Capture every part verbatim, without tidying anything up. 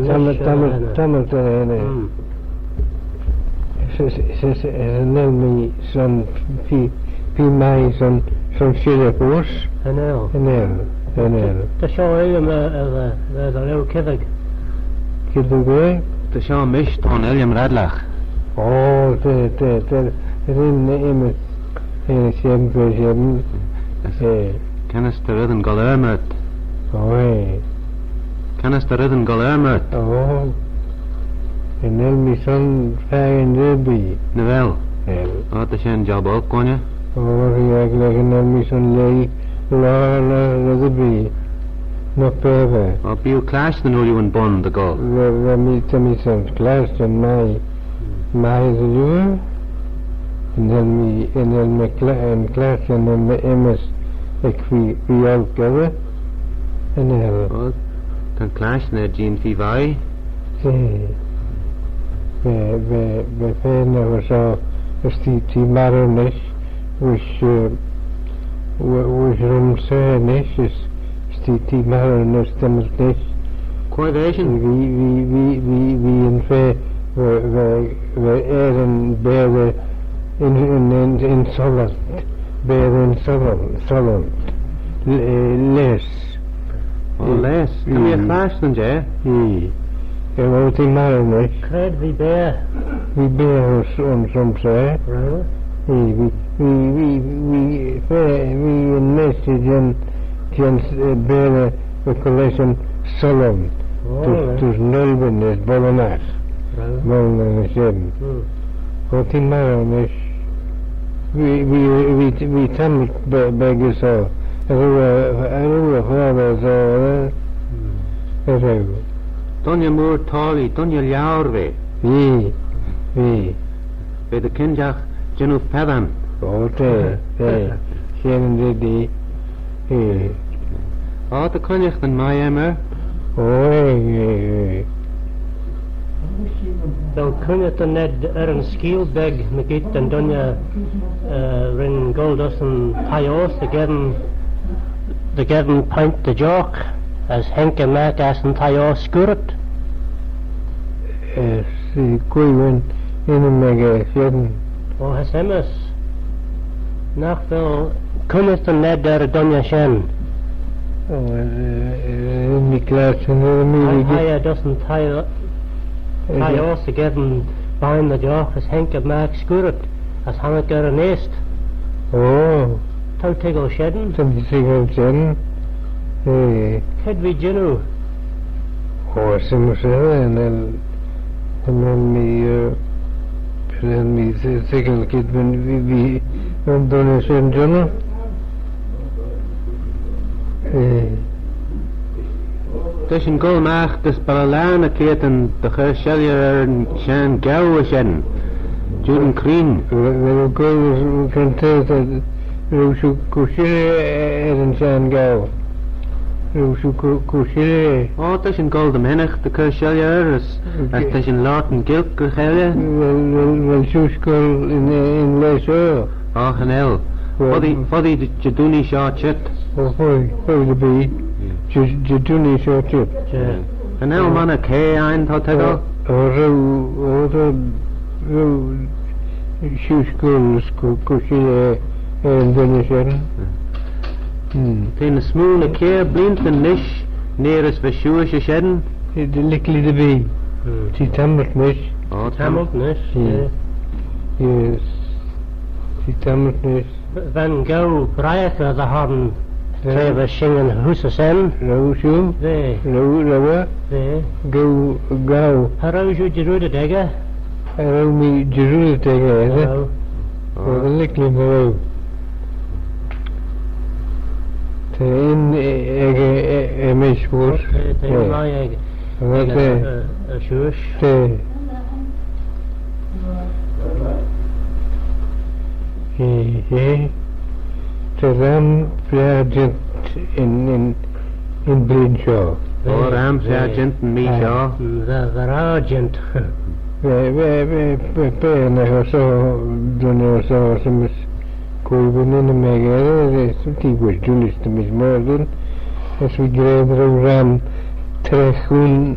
Tammylt, tammylt, tammylt er-e. Mm. As, as, as, as cha nel mee son feer, feer mie son, son shilley foast. Cha nel. Cha nel, cha nel. Ta, ta shoh Illiam, eh, eh, eh, eh, dy liooar kiarit. Kiarit eh? Ta shoh mish, Illiam Radlagh. Oh, ta, ta, ta, ta ren ny ymmyd. Eh, shen, eh, shen. Eh. Kanys ta reddyn goll er mayrt? Oh, eh. Kanys ta reddyn goll er mayrt? Oh. Cha nel mee son fakin erbee. Nagh vel? Nagh vel. Oh, ta shen job olk, ghooinney. Oh, ry-agglaghyn, cha nel mee son lieh laa, laa, laa erbee. Ny pabyr. Oh, bee oo clashtyn ooilley yn bun dy goll? Va, va mee, ta mee son clashtyn mie, mie dy liooar. Cha nel mee, cha nel mee cla-, yn clashtyn, cha nel mee ymmyd ec feer, feer olk edyr. Cha nel. Oh, ta'n clashtyn er jeeaghyn feer vie. Eh. Va, va, va feme ennagh ayns shoh, as t'ee, t'ee marroo nish, vees, eh, ve-, vees rhym seyr nish, as, as t'ee, t'ee marroo nish, tammylt nish. Quoi v'eshyn? V'ee, v'ee, v'ee, v'ee, v'ee yn fa-, va, va, va er yn baatey yn, yn, yn, yn Solent. Baatey yn Solent, Solent. L-, eh, Lesh. Oh, Lesh. Ta mee er clashtyn jeh. V'ee. Eh, well, t'ee marroo nish. C'raad v'ee baatey? V'ee baatey ayns, ayns, ayns, eh? Row? V'ee, v'ee, v'ee, v'ee, v'ee, v'ee, v'ee yn meshtey jeh'n, jeh'n, eh, baatey va coontey lesh yn Solent. Oh, right. Dys, dys Nalbin as Bollinack. Right. Bollinack as shen. Hmm. Oh, t'ee marroo nish. V'ee, v'ee, v'ee, v'ee tammylt be-, beg ayns shoh. Red oo, red oo foddey ayns shoh, eh? Hmm. Red oo. Dooinney mooar toillee, dooinney liauyr v'eh. V'ee, v'ee. V'eh dy kinjagh jannoo feddyn. Oh, t'eh, t'eh. Shen yn red, eh. Eh. Oh, ta cooinaghtyn mie aym er. Oh, eh, eh, eh. Vel cooinaghtyn ayd er yn skeeal beg mygeayrt da'n dooinney, eh, ren goll dys yn thie-oast dy gheddyn, dy gheddyn paink dy jough, as haink eh magh ass yn thie-oast scuirrit? Eh, as, eh, quoi v'eh ennym echey shen? Oh, as enmys. Nagh vel cooinaghtyn ayd er y dooinney shen? Oh, eh, eh, eh, mee clashtyn, eh, mee... Hie, hie, eh, dys yn thie-, eh, thie-oast dy gheddyn paink dy jough, as haink eh magh scuirrit, as honnick eh er yn eayst. Oh. T'ou toiggal shen? Ta mee toiggal shen. Eh. C'red v'ee jannoo? Oh, as enmyssit, cha nel, cha nel mee, eh, cha nel mee toiggal c'red v'ee, v'ee, v'ee yn dooinney shen jannoo. Eh. Ta shin goll magh dys Balley Laghyn y keayrtyn dy chur shilley er yn shenn gaaue shen, Juan Crean. Ren, ren oo goll, ren, ren, ren shiu cur shilley er yn shenn gaaue. Ren shiu cur, cur shilley. Oh, ta shin goll dy menagh dy chur shilley er, as, as ta shin loayrt yn Ghaelg ry cheilley. Ren, ren, ren shiuish goll yn, yn laa shoh? Oh, cha nel. Foddee, foddee dy, dy dooinney shoh çheet. Oh, foddee, foddee dy bee. Dy, dy dooinney shoh çheet. Cha nel monney caa ain, t'ou toiggal? Oh, oh, ren, ren, ren shiuish goll as cur, cur shilley er yn dooinney shen. Hmm. T'eh ny smoo na kiare bleeantyn nish, neayr's va shiuish ayns shen. Eh, dy licklee dy bee. Hmm. T'eh tammylt nish. Oh, tammylt nish, eh. Yes. T'eh tammylt nish. Va'n gaaue briaghey dy hon tra va shin ayns y hoose shen. Row shiu? Va. Row, row eh? Va. Gaaue, gaaue. Cha row shiu jarroodit echey? Cha row mee jarroodit echey, is it? Cha row. Oh, dy licklee my row. T'eh ennagh, eh, eh, eh, eh, mish foast. T'eh, t'eh ennagh echey. Echey, eh, eh, shiuish. T'eh. Eh, eh. Ta ram biaghey jeant yn, yn, yn bleeantyn shoh. Oh, ram biaghey jeant yn mee shoh. Mm, va, va ram jeant. Va, va, va, va, va, ny hossoh, dooinney hossoh, as enmys quoi v'eh ennym echey, eh, eh, t'eh well doillee, ta mish myr dooin, as v'ee gra dy row ram traa-hoon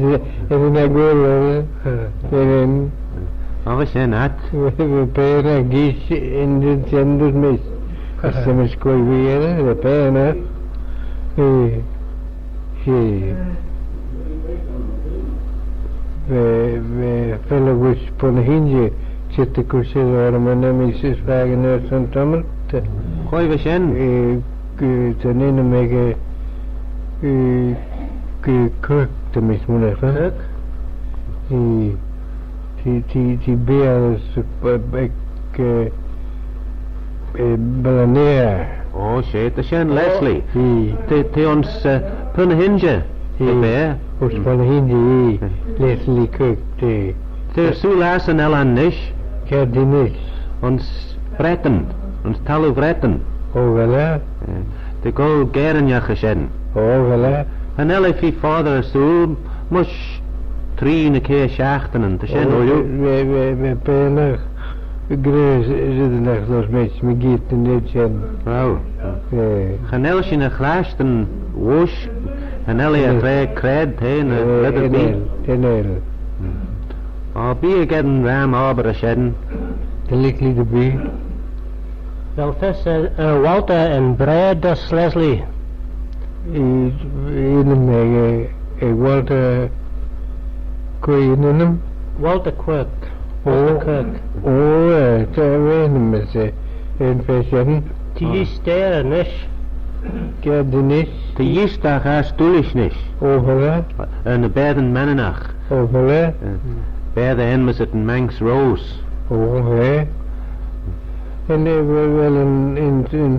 is, is yn aggle, eh, eh, eh. Obviously not. V'eh peiagh geesh yn, yn, yn, yn, yn, As ta mish quoi v'ee elley, dy peiagh, eh, she, va, va feallagh voish Ponahinja, çheet dy chooid er, my name is, is fakin er son tommyrk. Quoi va shen? Eh, g-, ta'n ennym echey, eh, g-, Kirk, ta mish mooinaghtyn. Kirk? Eh, T'eh, t'eh, t'eh beaghey, eh, ec, eh, eh, Ballynagh. Oh, she, ta shen Leslie. T'eh. T'eh, t'eh ayns, eh, Ponahinja, t'eh. T'eh beaghey. Ayns Ponahinja, eh. Leslie Kirk, t'eh. T'eh soo lhiass yn ellan nish. Kiart nish. Ayns Bretin, ayns Thalloo Vretin. O, vel eh? Eh, t'eh goll Gaarynagh ayns shen. O, vel eh? Cha nel eh feer foddey ersooyl, mysh tree ny kiare shiaghtinyn, ta shen ooilley. Va, va, va, va peiagh gra red ennagh lesh mee, mygeayrt yn red shen. Wow. Eh. Cha nel shin er chlashtyn voish, cha nel eh er traa craid, eh, ny, eh, red erbee. Cha nel, cha nel. Hmm. O, bee eh geddyn ram obbyr ayns shen. Dy licklee dy bee. Vel fys er, er Walter yn braar dys Leslie? Ennym echey, eh, eh, Walter, quoi yn ennym? Walter Quirk. O, Walter Quirk. O, eh, ta, ennym, eh, yn fys shen. T'ee eeastagh er nish. Kiart nish. T'ee eeastagh ass Doolish nish. O, vel eh? Er ny Baatyn Manninagh. O, vel eh? Eh, beaghey enmyssit yn Manx Rose. O, eh. Yn, eh, vel, vel yn, yn, yn,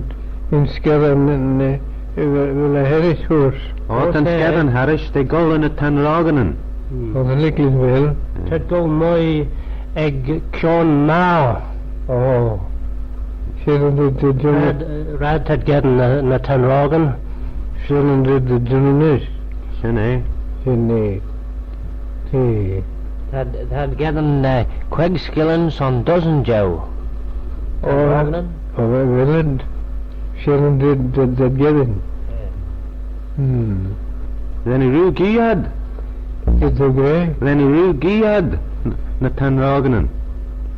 yn skaddan, yn, eh, vel, vel eh harrish foast? O, ta'n skaddan harrish, t'eh goll er ny Taynrogganyn. O, dy licklee vel. T'ad goll mie ec Kione Magh. O. Shen yn red, red, red. Raad, eh, raad t'ad geddyn ny, ny Taynrogganyn. Shen yn red, red, red, red. Shen eh. Shen eh. T'eh. T'ad, t'ad geddyn, eh, queig skillin son dozen jeu. O, Taynrogganyn? O, vel eh? Shen yn red, red, red, geddyn. Eh. Hmm. Ren eh rieau geayr? Ren eh rieau geayr ny Taynrogganyn?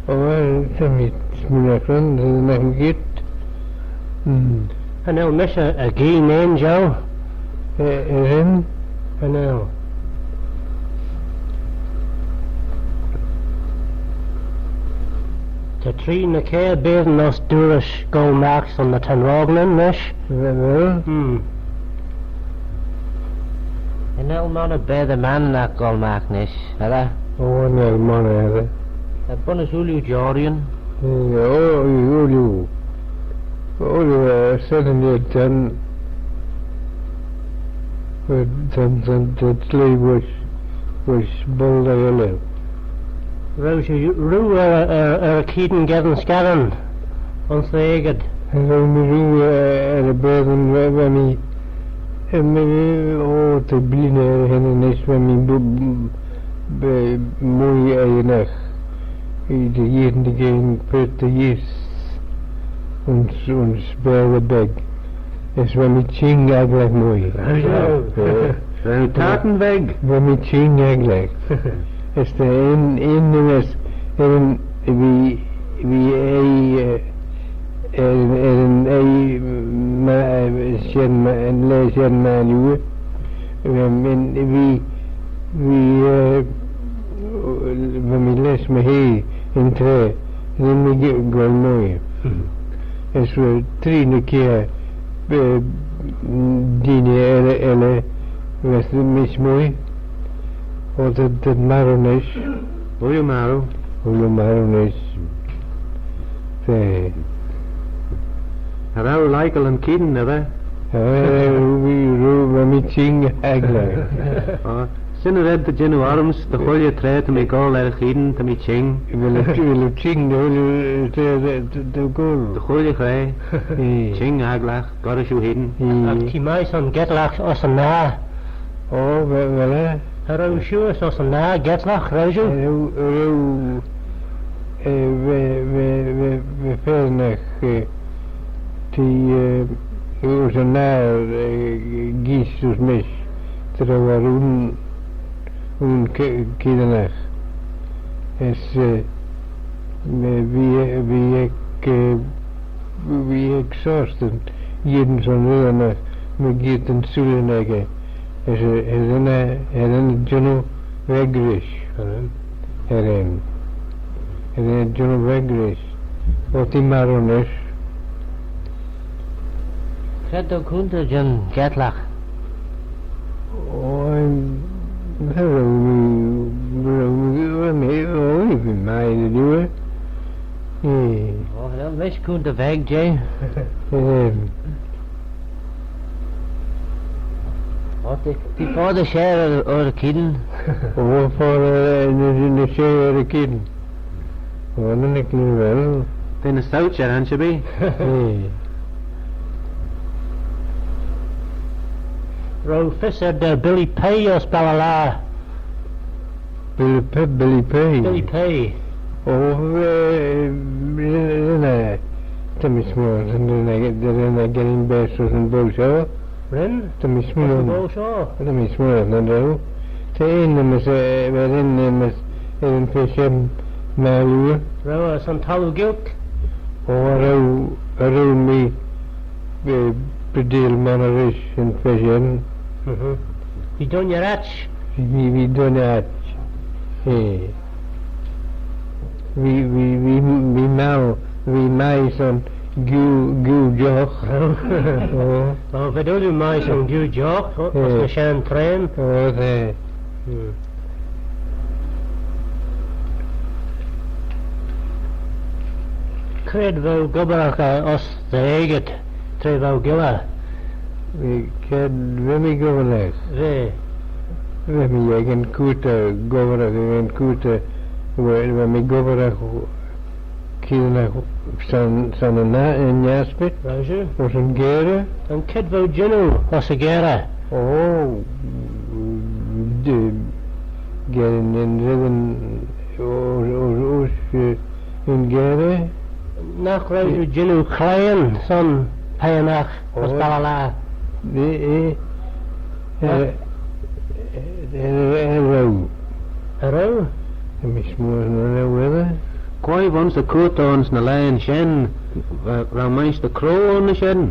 O, eh, ta mee, ta mee dy ghra, dy ghra, Hmm. Cha nel mish er, er gee nane jeu. Eh, eh, ren? Cha nel. Ta tree ny kiare beaghyn ayns Doolish goll magh son ny Taynrogganyn nish. Vel, vel. Hmm. Cha nel monney baatey Manninagh goll magh nish, elley? O, cha nel monney, elley. Cha bunnys ooilley joarreeyn. Eh, o, ooilley. Ooilley, eh, shen yn lheid ta'n, ta'n, ta'n, ta'n sleih voish, voish boayl elley. Row shiu rieau er, er, er y keayn geddyn scarran ayns dty aegid? Row mee rieau, eh, er y baatyn va, va mee, eh, mee, o, ta bleeaney er y henney nish va mee bu-, bu-, mwoy aigney. Dy yeeaghyn dy ghean paart dy yees ayns, ayns baatey beg. As va mee çhing agglagh mwoy. Row. Eh. Row tayrtyn veg. Va mee çhing agglagh. As ta un, un neese er yn, v'ee, v'ee, eh, er, er yn, eh, ma-, eh, shen ma-, yn laa shen mie lhiu. Em, yn, v'ee, v'ee, eh, va mee lesh my hey yn traa, ren mee g-, goll mwoy. As va tree ny kiare, eh, deiney elley, elley, va mish mwoy. O, t'ad, t'ad marroo nish. Ooilley marroo. Ooilley marroo nish. T'eh. Cha row lhie goll yn keayn, nagh row? Eh, row, row, va mee çhing agglagh. O, shen yn red ta jannoo orrym's, dy chooilley traa ta mee goll er y cheayn, ta mee çhing. Vel, vel çhing dy chooilley, dy, dy, dy, dy goll? Dy chooilley traa. Eh. Çhing agglagh, goll rish oo hene. Eh. Agh t'ee mie son getlagh ayns yn nah. O, vel, vel eh? Cha row shiuish ayns yn nah getlagh, row shiu? Cha row, cha row, eh, va, va, va, va faasnagh, eh, t'ee, eh, ayns yn nah, eh, geese as mish, tra row eh ayn, ayn Ke-, Keelanagh. As, eh, va, v'ee, v'ee ec, eh, v'ee ec Sostyn, yeeaghyn son Rhooanagh, mygeayrt yn sooillyn echey. As, eh, as ren eh, as ren eh jannoo veg rish. As ren. As ren. As ren eh jannoo veg rish. O, t'ee marroo nish. Cre t'ou coontey jeh'n getlagh? O, em, cha row mee, cha row mee, cha row mee, o, v'ee mie dy liooar. Eh. O, cha nel mish coontey veg jeh. Em. O, t'eh, t'eh foddey share er, er y keayn. O, foddey, eh, ny, ny, ny share er y keayn. O, ny, ny, ny, well. T'eh ny sauçhey er aght erbee. Eh. Row fys er, eh, Billy Pay ayns Ballala? Billy P-, Billy Pay. Billy Pay. O, eh, eh, eh, ta mee smooinaghtyn, ren eh, ren eh geddyn baase ayns yn boayl shoh. Ren? Ta mee smooinaghtyn. Ayns yn boayl shoh? Ta mee smooinaghtyn, ren eh. Ta un neese, eh, ren eh neese, eh, yn fer shen mie lhiu. Row eh son thalloo Gaelg? O, cha row, cha row mee, eh, preaçheil monney rish yn fer shen. Mhm. V'ee dooinney er aght? V'ee, v'ee dooinney er aght. Eh. V'ee, v'ee, v'ee, v'ee mie, v'ee mie son giu, giu jough. O. O, v'ad ooilley mie son giu jough, o, ayns ny shenn traaghyn. O, t'eh. Hmm. C'raad v'ou gobbraghey, eh, ayns dty aegid, tra v'ou gilley? Eh, c'raad va mee gobbraghey? Va. Va mee ec yn cooyrt, gobbraghey ec yn cooyrt, va, va mee gobbraghey Keelanagh son, son yn, yn aspiet. Row shiu? Ayns yn gharey. Yn c'raad v'ou jannoo ayns y gharey? O, dy, geddyn yn reddyn ayns, ayns, ayns, eh, yn gharey. Nagh row shiu jannoo claghyn son peiynagh ayns Ballala? Eh, eh. Eh, eh, eh, eh, row. Cha row? Ta mee smooinaghtyn, cha row, eh. Quoi v'ayns y cooyrt ayns ny laghyn shen, eh, row Maighstir Crowe ayns shen?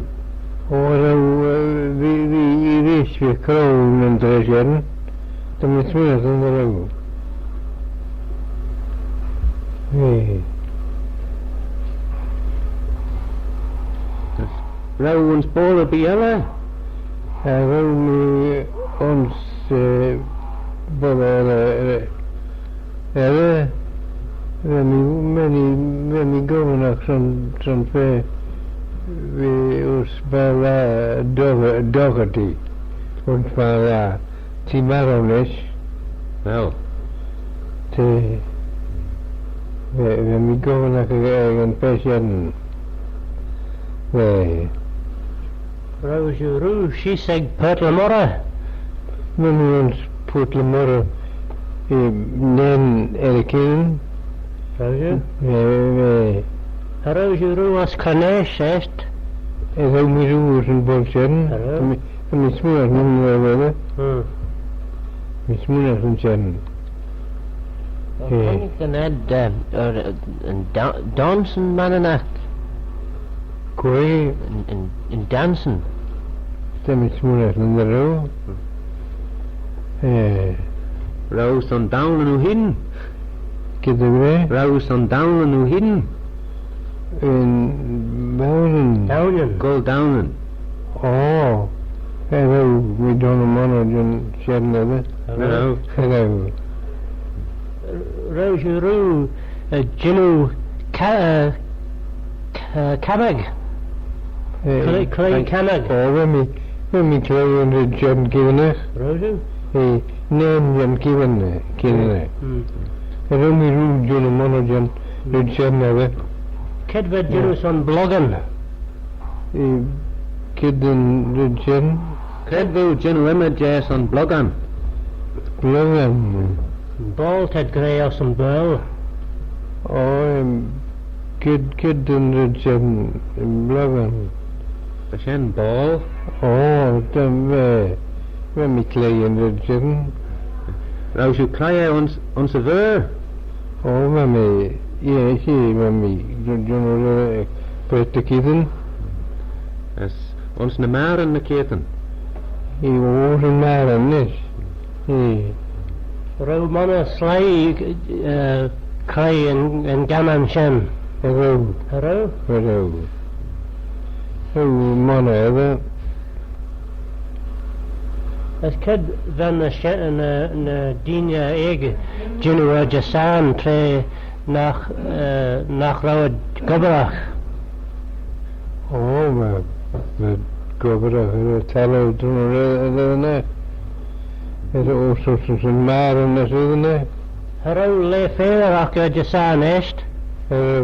O, cha row, eh, v'ee, v'ee, v'ee reesht v'ee Crowe yn traa shen. Ta mee smooinaghtyn, cha row. Eh. Row ayns boayl erbee elley? Eh, row mee ayns, eh, boddey elley, eh, elley, va mee, va mee, va mee gobbragh son, son fa, va uss Baarle, eh, Dough-, Dougherty, uss Baarle, eh, t'eh marroo nish. Well. T'eh, va, va mee gobbragh ec yn fer shen. Va. Row shiu rieau sheese ec Purt le Moirrey? Va mee ayns Purt le Moirrey, eh, nane er y cheayn. Row shiu? Eh, eh. Row shiu rieau ass Clonaish eisht? Eh, row mee rieau ayns y boayl shen. Row? Va mee, va mee smooinaghtyn er y boayl. Hmm. Va mee smooinaghtyn shen. Eh. Yn ad, eh, er, eh, yn da-, daansen Manninagh. Quoi? Yn, yn, yn daansen. Ta mee smooinaghtyn dy row. Eh. Row son Downyn oo hene? C'red dy ghra? Row son Downyn oo hene? Yn Downyn. Downyn. Goll Downyn. Oh. Eh, row mee jannoo monney jeh'n shen, eh? Row. Row. Row shiu rieau, eh, jannoo ca-, eh, ca-, cammag? Eh, cleigh, cleigh cammag? Oh, va mee, va mee cleigh yn red shen keeanagh. Row shiu? Eh, nane jeh'n keeanagh, keeanagh. Hmm. Eh, row mee rieau jannoo monney jeh'n red shen, eh? C'red va jannoo son bloggan? Eh, c'red yn red shen? C'red v'ou jannoo ymmyd jeh son bloggan? Bloggan. Boayl, t'ad gra, son boayl. Oh, em, c'red, c'red yn red shen, bloggan? Ta shen boayl. Oh, ta, va, va mee cleigh yn red shen. Row shiu cleigh eh ayns, ayns y vayr? Oh, va mee, yeah, she, va mee, j-, jannoo, eh, practicyn. As ayns ny magheryn ny keayrtyn. Eh, ayns ny magheryn nish. Eh. Row monney sleih, eh, cleigh yn, yn gamman shen? Row. Row? Row. Row monney, eh. As c'red va ny she-, ny, ny deiney ec jannoo er Jesarn tra nagh, eh, nagh row ad gobbragh? Oh, va, va gobbragh er y thalloo, dooin, er, er, er, er, er, uss, uss, uss, yn magheryn, er, er, er. Cha row laa faill oc er Jesarn eisht? Eh,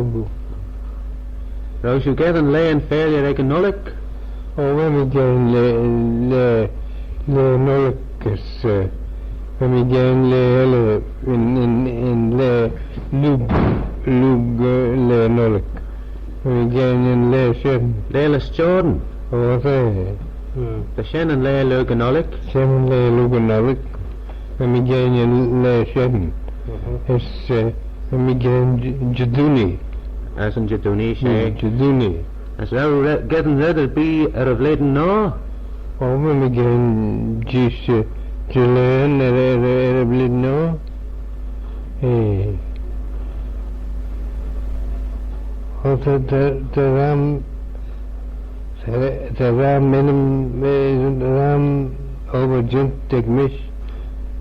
row shiu geddyn laa yn failure ec y Nollaig? Oh, va mee geddyn laa, laa, laa Nollaig as, eh, va mee geddyn laa elley yn, yn, yn laa lurg, lurg, eh, laa Nollaig. Va mee geddyn yn laa shen. Laa Lysjoarn? Oh, va. Hmm. Ta shen yn laa lurg y Nollaig? Shen yn laa lurg y Nollaig. Va mee geddyn yn laa shen. Mhm. As, eh, va mee geddyn J-, Jedoonee. As yn Jedoonee, she. Mm, Jedoonee. As row re-, geddyn red erbee er y vlein noa? Oh, va mee geddyn jees, eh, Jyllane er, er, er y vlein noa. Eh. Oh, ta, ta, ta ram, ta, ta ram ennym, eh, ram obbyr jeant ec mish,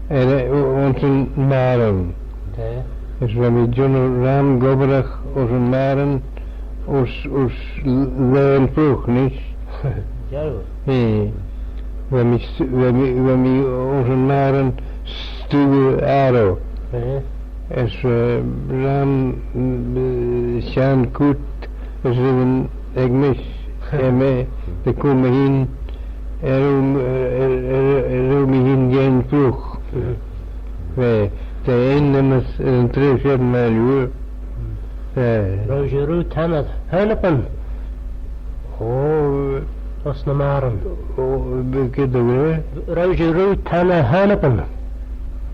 er, eh, ayns yn magheryn. Ta. As va mee jannoo ram gobbragh ayns yn magheryn, uss, uss laa yn phrogh nish. Jarroo. Eh, va mee s-, va mee, va mee ayns yn magheryn stoo arroo. Eh. As, eh, ram, eh, shenn cooat as ren ec mish, eh, me, dy chooid mee hene, er, er, er, er, er mee hene geddyn phrogh. Mhm. Va, ta un neaym's er yn traa shen mie lhuirr. Eh. Row shiu rieau tanney turnipyn? Oh. Ayns ny magheryn. Oh, va, c'red dy ghra? Row shiu rieau tanney turnipyn?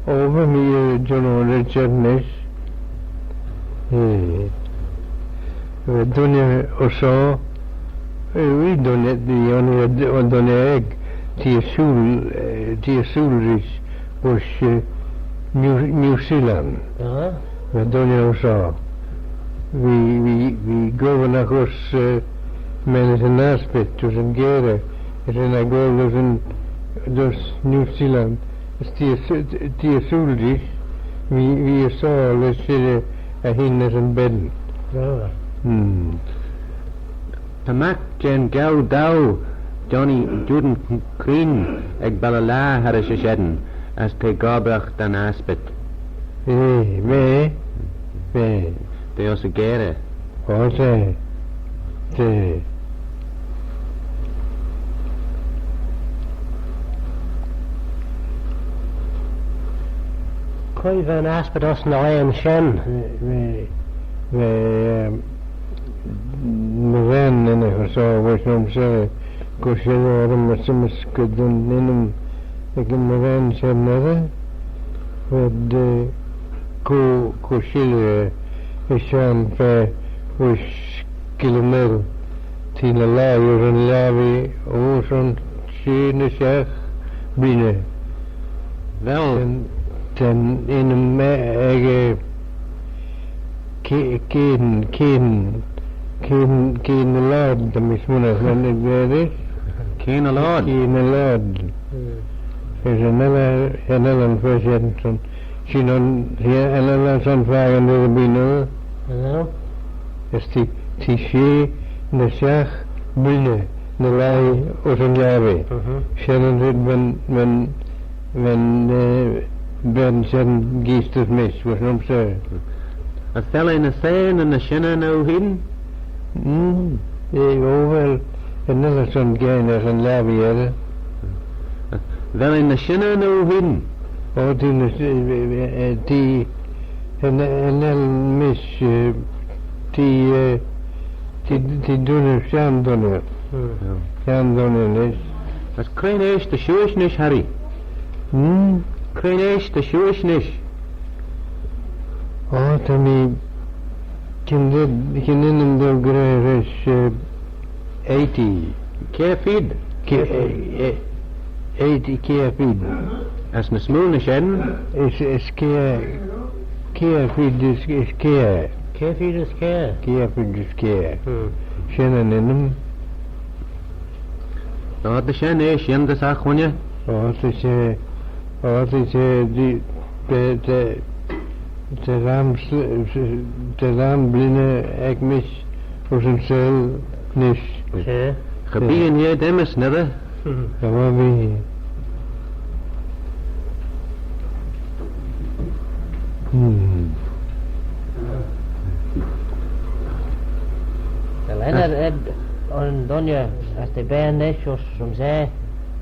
Oh, va mee, eh, jannoo yn red shen nish. Eh. Va dooinney ayns shoh. Eh, oui, dooinney, dooinney, dooinney ec, t'eh shooyl, eh, t'eh shooyl rish, voish, eh, New, New Zealand. Ah. Va dooinney ayns shoh. Va, va, va gobbragh ayns, eh, Manus yn Aspiet, ayns yn Gayr, as ren eh goll ayns yn, ayns New Zealand. As t'ee, t'ee ersooyl dys, v'ee, v'ee er soyl lesh shilley eh hene as yn ben. Ah. Hmm. Ta mac jeh'n Gaaue Dhoue, Johnny Juden Crean, ec Ballylaa harrish y shen, as t'eh gobbragh da'n aspiet. Eh, va, va. T'eh ayns y gearey. O, t'eh, t'eh. Quoi va'n aspiet ayns ny laghyn shen? Va, va, va, ehm, my ven ennagh ayns shoh voish yn aym's eh, goll shilley orrym as shen as goll dooin ennym ec my ven shen eddyr. V'ad, eh, goll, goll shilley, eh, shen fa voish Gilliamore, t'ee ny lhie ayns yn lhiabbee ayns shen shey ny shiaght bleeaney. Vel. Ta'n, ta'n ennym echey, eh, Ke-, Keane, Keane, Keane, Keane y Lord, ta mee smooinaghtyn ec Keane y Lord. Keane y Lord. As yn elley, yn elley yn fer shen son, shen yn, shen yn elley son fakin dy blein. As t'ee, t'ee shey ny shiaght bleeaney ny lhie ayns yn lhiabbee. Shen yn red va'n, va'n, va'n, eh, ben shen geearree dys mish, voish yn aym's eh. As vel eh ny s'ayn ny shinney oohene? Mm, eh, o vel, yn elley son geayney as yn lhiabbee eddyr. Vel eh ny shinney oohene? O, t'ee ny, eh, eh, eh, t'ee, yn, yn elley mish, eh, t'ee, eh, t'ee, t'ee dooinney, shenn dooinney. Shenn dooinney nish. As cre'n eash ta shiuish nish, Harry? Hmm? Cre'n eash ta shiuish nish? O, ta mee, gyn, gyn ennym dou gra rish, eh, eighty. Kiare feed? Ki-, eh, eh, eighty kiare feed. As ny smoo na shen? As, as kiare, kiare feed as, as kiare. Kiare feed as kiare? Kiare feed as kiare. Hmm. Shen yn ennym. O, ta shen eash yindyssagh, ghooinney. O, ta shen, o, ta shen, dy, dy, dy, dy ram s-, s-, dy ram bleeaney ec mish ayns yn seihll nish. Cha bee yn eiy demmys, nagh vel? Cha bee. Hmm. Vel enney ayd, ayd yn dooinney as t'eh beaghey nish ayns Rhumsaa,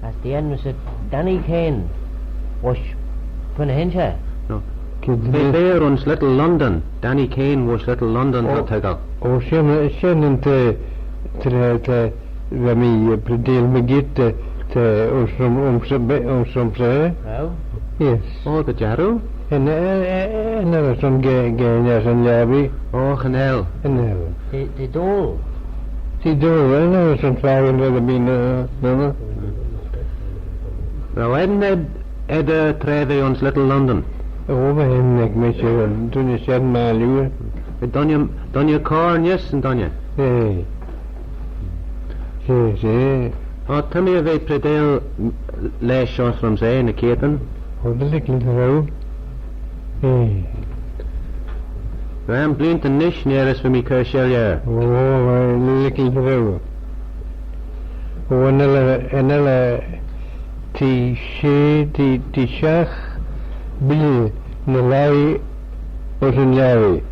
as t'ee enmyssit Danny Keane, voish, cre'n insh eh? No. T'eh beaghey ayns Little London, Danny Keane voish Little London, ta toiggal. O, shen, shen yn ta, ta, ta, va mee, eh, preadeil mygeayrt, eh, ta, ayns Rhum-, ayns Rhum-, ayns Rhumsaa. Oh. Yes. O, dy jarroo? Yn, eh, eh, eh, yn elley son ge-, geayney as yn lhiabbee. O, yn elley. Yn elley. T'eh, t'eh doal. T'eh doal, yn elley son fakin red erbee, eh, no, no. Row enney eddyr tra v'eh ayns Little London? O, va enney ec mish, eh, dooinney shen myr lhiu. Dooinney, dooinney cornys, yn dooinney? Eh. She, she. O, ta mee er ve preadeil lesh ayns Rhumsaa ny keayrtyn. O, dy licklee dy row. Eh. Ram bleeantyn nish, neayr's va mee cur shilley er. O, dy licklee dy row. O, yn elley, yn elley, t'ee shey, t'ee, t'ee shiaght bleeaney ny lhie ayns yn lhiabbee.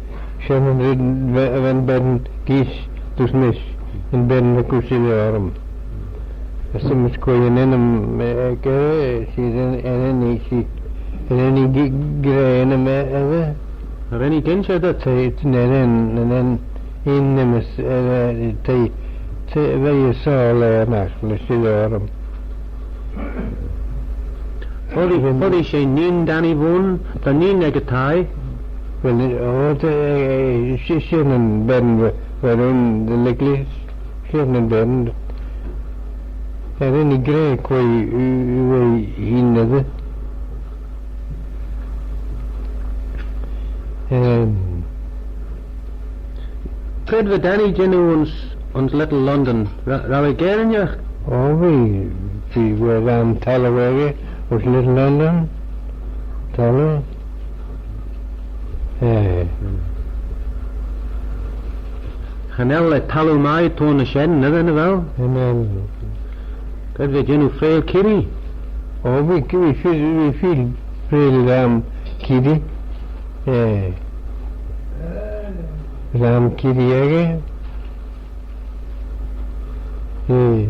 Shen yn red va, va'n ben geearree dys mish, yn ben va cur shilley orrym. As ta mee, quoi yn ennym, eh, echey, eh, she, yn, yn, yn, she, yn, yn, g-, gra ennym, eh, eh, eh. Ren ee ginsh eh dhyt? T'eh, t'eh, yn, yn, yn, yn, yn, eh, eh, t'eh, t'eh, va eh soyl, eh, ennagh, lesh shilley orrym. Foddee, foddee she neen Danny v'ayn, ta neen ec y thie. Well, eh, o, t'eh, eh, eh, she, shen yn ben va, va rhooin dy licklee, shen yn ben. Cha ren ee gra quoi, eh, eh, hene eddyr. Ehm. Cre va Danny jannoo ayns, ayns Little London? Ra-, row eh Gaarynagh? O, v'eh, v'eh, v'eh ram taggloo echey ayns Little London. Talloo? Eh. Cha nel eh talloo mie t'ayn shen, nagh vel? Cha nel. Cre v'eh jannoo, freayll kirree? Oh, v'eh, v'eh freayll, v'eh freayll, freayll ram kirree. Eh. Ram kirree echey. Eh,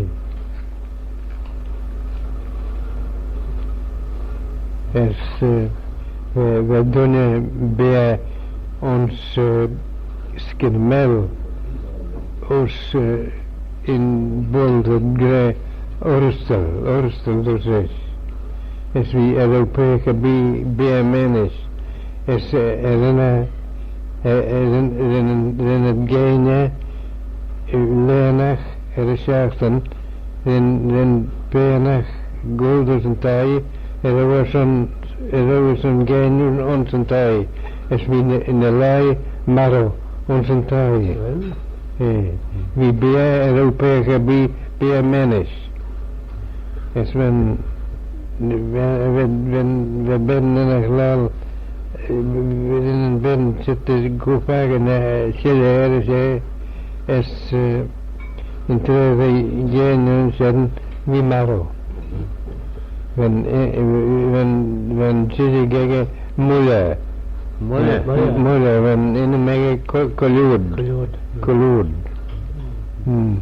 as, eh, va, va dooinney beaghey ayns, eh, Skidmel, as, eh, yn boayl t'ad gra Orrystal, Orrystal dooyrt eisht. As v'eh, eh, ro peiagh erbee beaghey Mayndish, as, eh, eh, ren eh, eh, eh, ren, ren, ren ad geiney, eh, laa ennagh er y shiaghtin, ren, ren beaghey ennagh goll dys yn thie, er y va shen, er y va shen geiney ayns yn thie, as v'eh ny, ny lhie marroo ayns yn thie. Well. Eh, v'eh beaghey, eh, ro peiagh erbee beaghey Mayndish. As va'n, va, va, va, va ben ennagh laccal, eh, va, va ben çheet as cur fakin, eh, shilley er, eh, as, eh, yn traa v'eh geiney ayns shen, v'eh marroo. Va'n, eh, va'n, va'n çheshaght echey Mulley. Mulley. Eh, Mulley. Mulley, va'n ennym echey Co-, Colluid. Colluid. Colluid. Hmm.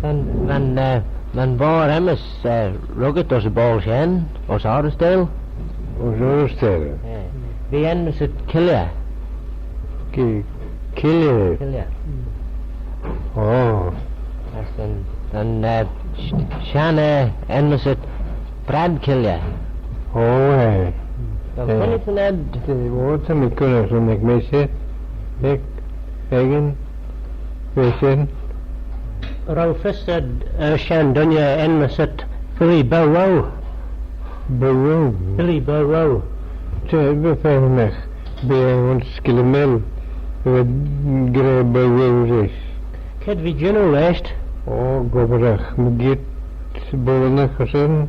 Va'n, va'n, eh, va'n boayr enmyssit, eh, ruggit ayns y boayl shen, ayns Orrystal. Ayns Orrystal? Eh. V'eh enmyssit Killey. Ki-, Killey? Killey. Oh. As yn, yn, eh, sh-, shenn, eh, enmyssit Brad Killey. Oh, eh. Vel, eh, cooinaghtyn ayd? Eh, oh, ta mee cooinaghtyn ec mish, ec, ec yn, v'eh shen. Row fys ayd, eh, shenn dooinney enmyssit Billy Bow Wow? Bow Wow. Billy Bow Wow. Ta, va feddyn magh, beaghey ayns Skidmel, va gra Bow Wow rish. Cre v'eh jannoo lesh? Oh, gobbragh mygeayrt boayl ennagh ayns shen.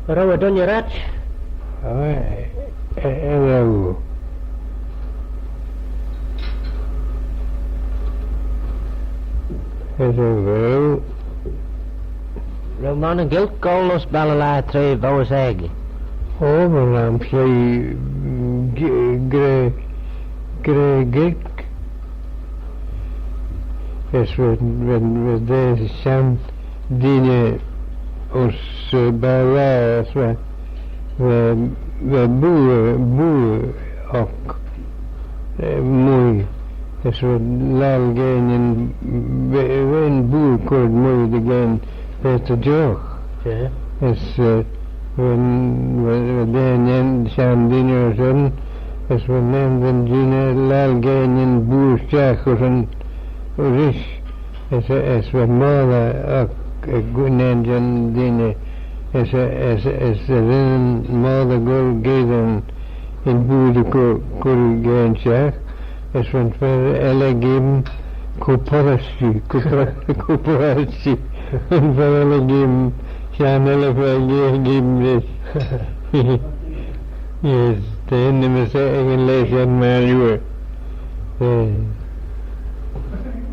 Row eh dooinney ragh? Oh, eh, eh, eh, row. Eh, row, row. Row monney Gaelg goll ayns Ballaugh traa voish aeg? Oh, va lhiam sleih g-, gra, gra Gaelg. As va, va, va daa shenn dooinney ayns, eh, Ballaugh, as va, va, va booa, booa oc, eh, mie. As va laccal geiney, va, va yn booa cur mie dy geiney paart dy jough. Yeah. As, eh, va, va, va daa shenn dooinney ayns shen, as va nane dy jeeaghyn laccal geiney booa stiagh ayns shen rish. As, as va moddey ec, ec nane jeh'n dooinney, as, as, as ren moddey goll geddyn yn booa dy cur, cur geiney stiagh, as va'n fer elley geam cur porrys jee, cur por-, cur porrys jee, va'n fer elley geam, shenn elley fer geam rish. Yes, t'eh enmyssit ec yn laa shen myr lhiu. Eh.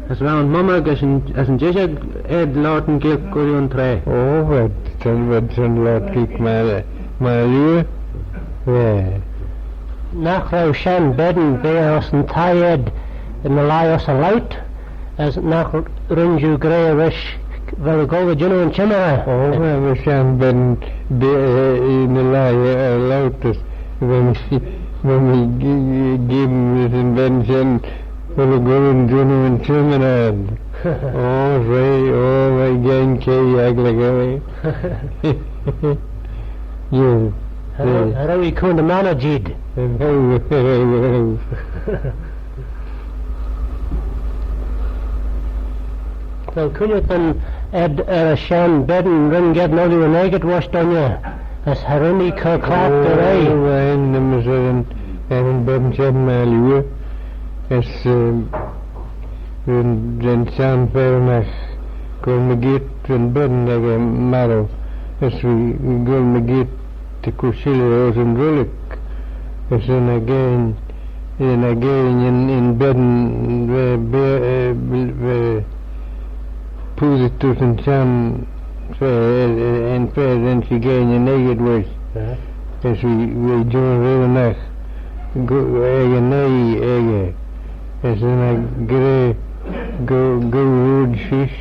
As row yn mummey as yn, as yn jishag ayd loayrtyn Gaelg ooilley yn traa? Oh, v'ad, v'ad, v'ad loayrtyn Gaelg myr, myr lhiu. Eh. Nagh row shenn ben beaghey ayns yn thie ayd ny lhie ayns y loayrt? As nagh ren oo gra rish, vel oo goll dy jannoo yn çhymmarey? Oh, va, va shenn ben be-, eh, ny lhie, eh, loayrt, as va mee, va mee g-, g-, geam rish yn ben shen, vel oo goll dy jannoo yn çhymmarey. Oh, ren, oh, va geiney caaie agglagh, eh. Yeah. Cha row, cha row eh coontey monney jeed. Cha row, cha row, cha row. Vel cooinaghtyn ayd er y shenn ben ren geddyn ooilley yn aegit voish dooinney, as cha ren eh cur clagh dy ghra? Oh, va enmyssit er yn, er yn ben shen myr lhiu, as, eh, ren, ren shenn fer ennagh goll mygeayrt, ren ben echey marroo, as va, va goll mygeayrt T'eh cur shilley ayns yn rhuilg, as yn aggair, yn aggair yn, yn ben, va, va, va poosey dys yn çhenn, va, yn fer ren ee gein yn eggey voish. As v'eh, v'eh jannoo red ennagh, ec yn oaie echey. As yn aggair, goll, goll roish,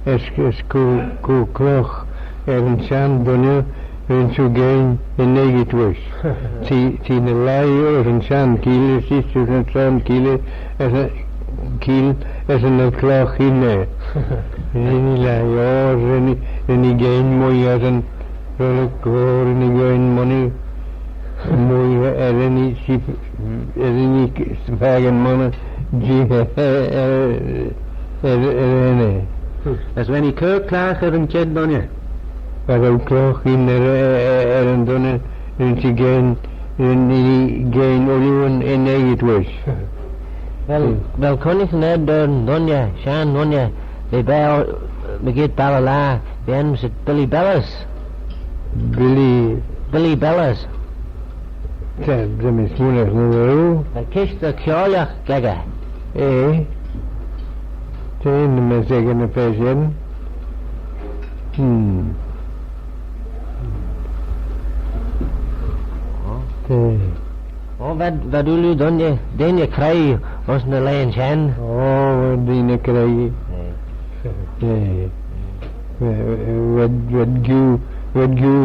as, as cur, cur clagh er yn çhenn dooinney, ren shiu gein yn eggey voish. T'ee, t'ee ny lhie ayns yn çhenn cheeayll, as eisht ayns yn çhenn cheeayll, as y cheeayll, as yn clagh hene. Ren ee lhie, oh, ren ee, ren ee gein mie as yn rhuilg, oh, ren ee gein monney. Mie, eh, ren ee, she, eh, ren ee fakin monney, jee, eh, eh, eh, eh, eh. As ren ee cur clagh er yn çhenn dooinney. Va e cur clagh hene er, eh, er yn dooinney, ren ee gein, ren ee gein ooilley yn eggey voish. Vel, vel cooinaghtyn ayd er yn dooinney, shenn dooinney, v'eh bea, mygeayrt Balley Laa, v'eh enmyssit Billy Bellas. Billy. Billy Bellas. Ta, ta mee smooinaghtyn dy row. Yn kishtey kiaulagh echey. Eh. Ta, ny message ny fer shen. Hmm. Ta. Oh, v'ad, v'ad ooilley dooinney, dooinney creoi ayns ny laghyn shen. Oh, v'ad dooinney creoi. Eh. Eh. V'ad, v'ad giu, v'ad giu,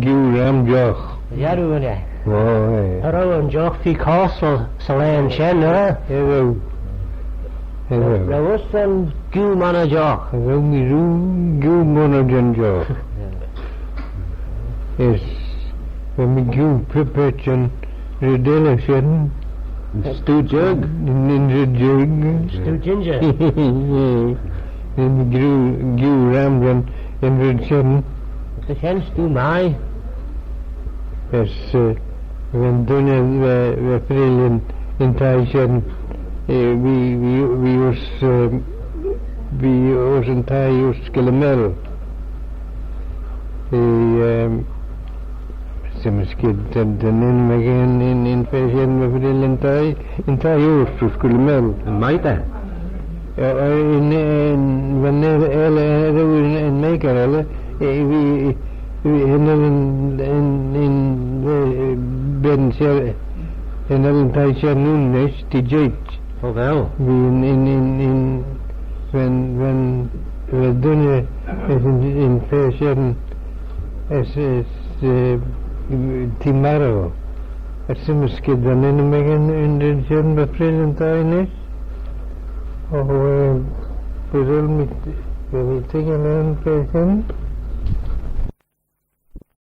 giu ram jough. Jarroo, eh? Oh, eh. Cha row yn jough feer costey 'sy laghyn shen, eh? Eh, row. Eh, row. Row uss aym giu monney jough. Row mee rieau giu monney jeh'n jough. As va mee giu pipit yn red elley shen. Yn stoo jiarg? Yn, yn red jiarg. Stoo ginger. Va mee giu, giu ram shen yn red shen. Ta shen stoo mie. As, eh, va'n dooinney, va, va freayll yn, yn thie shen, eh, v'ee, v'ee, v'ee uss, eh, v'ee uss yn thie uss Skylley Mel. Eh, ehm, s'mess kied, ta'n, ta'n ennym echey yn, yn, yn fer shen va freayll yn thie, yn thie uss, uss Skylley Mel. Yn mitre? Eh, eh, yn, yn, va'n elley, elley, elley, yn, yn mitre elley, eh, v'ee, v'ee, yn, yn, yn, yn, eh, ben shen, yn, yn thie shen nish, t'ee jeet. Oh, well. V'ee yn, yn, yn, yn, va'n, va'n, va'n dooinney, as yn, yn fer shen, as, as, eh, t'ee marroo. As s'mess kied, ta'n ennym echey yn, yn, yn, yn, va freayll yn thie nish. Oh, eh, va vel mee, va mee toiggal er yn fer shen.